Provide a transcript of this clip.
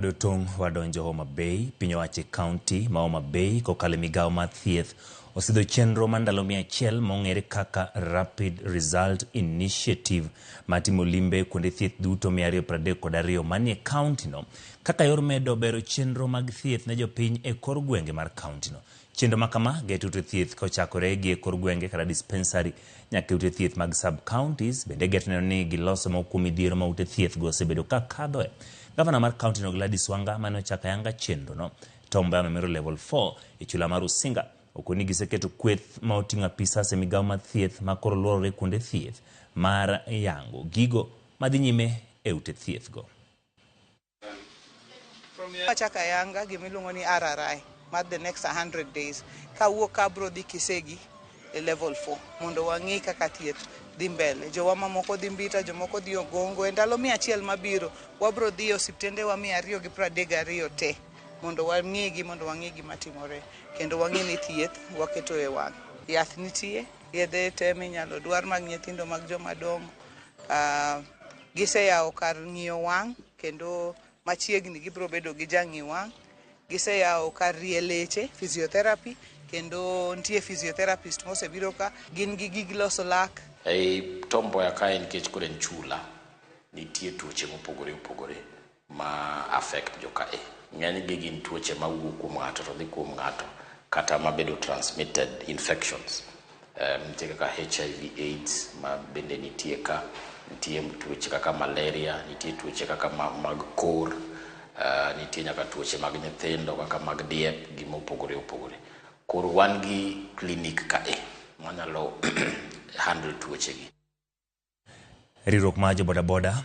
Tong' wadonjo Homa Bay, piny owacho e kaunti ma Homa Bay kokalo e migawo mar thieth osidho chenro mar ndalo 100 mong'ere kaka Rapid Result Initiative mar timo limbe kuonde thieth duto 232 manie kaunti no kaka yor medo bero chenro mag thieth ne jopiny e kor gwenge mar kaunti no. Chenro ma kama geto ute thieth kochakore gi e kor gwenge kata dispensary nyaka e ute thieth mag sub counties bende geto neno ni giloso moko kuom midhiero ma ute thieth go osebedo ka kadhoe. Gavana mar kaunti no Gladys Wanga mane ochako ayanga chenro no Tom Mboya Memorial Level 4 e chula mar Usinga okoni giseketo kweth ma oting'o apisas e migawo mar thieth ma koro luorore kuonde thieth mar yango gigo madhi nyime e ute thieth go. Wachako ayanga gimiluongo ni RRI mar the next 100 days. Kawuok ka abro dhi Kisegi e level 4 mondo wang'i kaka thieth dhi mbele. Jowa mamoko dhi Mbita, jomoko dhi Ogongo. E ndalo 100 mabiro, wabro dhi e osiptende wa 232 te mondo wang'igi, mondo wang'i gima timore kendo wang'i ni thieth waketo e wang'. Yath nitie, yedhe te minyalo dwar mag nyithindo, mag joma dongo. Giseyawo kar ng'iyo wang' kendo machiegni gibiro bedo gi jang'i wang'. Giseyawo kar rie leche, physiotherapy, kendo nitie physiotherapist mosebiro ka. Gin gi gig loso lak. Ei Tom Mboya kae, nikech koro en chula, nitie tuoche mopogore opogore ma affect joka e. Ng'eny gi gin tuoche mawuok kuom ng'ato to dhi kuom ng'ato kata mabedo transmitted infections. Nitie kaka HIV AIDS ma bende nitie ka, nitie tuoche kaka malaria, nitie tuoche kaka mag kor, nitie nyaka tuoche mag nyithindo kaka mag diep gi mopogore opogore. Koro wan gi clinic kae manyalo handle tuoche gi. Riwruok mar jo bodaboda.